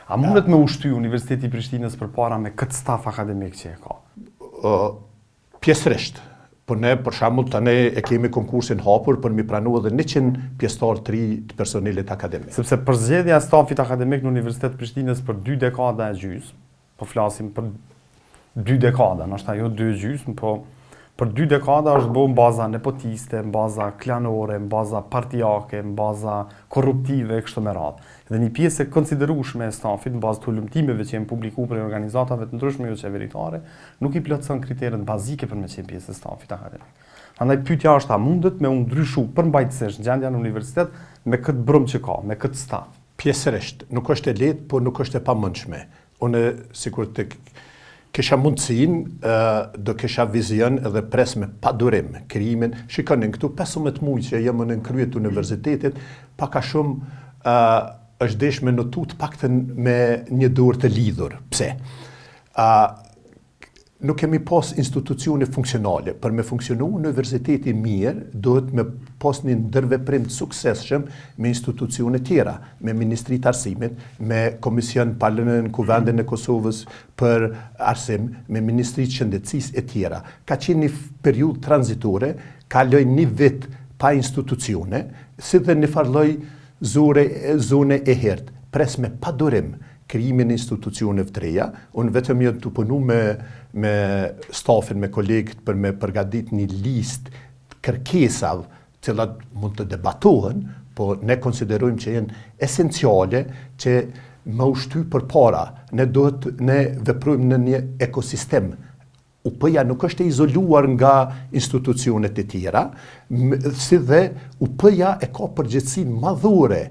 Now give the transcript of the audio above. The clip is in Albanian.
A mundet me u shty Universiteti i Prishtinës përpara me këtë staf akademik që e ka? Pjesërisht. Po ne, për shembull, tani e kemi konkursin hapur për mi pranu edhe 100 pjesëtarë të ri të personelit akademik. Sepse përzgjedhja e stafit akademik në Universitet të Prishtinës për dy dekada e gjysmë, po flasim për dy dekada, ndoshta jo dy e gjysmë, po për dy dekada është bo në baza nepotiste, në baza klanore, në baza partiake, në baza korruptive e kështu me radhë. Dhe një pjesë e konsiderueshme e stafit, në bazë të hulumtimeve që janë publikuar prej organizatave të ndryshme joqeveritare, nuk i plotëson kriteret bazike për me qenë pjesë e stafit akademik. Prandaj pyetja është a mundet me u ndryshu përmbajtësisht gjendja në universitet me këtë brumë që ka, me këtë staf? Pjesërisht, nuk është e lehtë, por nuk është e pamundshme. Unë sikur të kisha mundësinë, do kisha vizion edhe pres me padurim krijimin. Shikoni, në këtu 15 muaj që jam unë në krye të universitetit, pak a shumë është desh me notu të paktën me një dorë të lidhur. Pse? A, nuk kemi pas institucione funksionale. Për me funksionu universiteti mirë, duhet me pas një ndërveprim të suksesshëm me institucione tjera, me Ministri të Arsimit, me Komision Parlën në Kuvendin e Kosovës për Arsim, me Ministri të Shëndetësisë e tjera. Ka qenë një periudhë tranzitore, kaloi një vit pa institucione, si dhe një farë lloj zore, zone e errët. Pres me padurim krijimin e institucioneve të reja, unë vetëm jam tu punu me, me stafin, me kolegët për me përgatit një listë të kërkesave të cilat mund të debatohen, po ne konsiderojmë që janë esenciale që me u shty përpara. Ne duhet ne veprojmë në një ekosistem UP-ja nuk është e izoluar nga institucionet e tjera, si dhe UP-ja e ka përgjegjësinë madhore.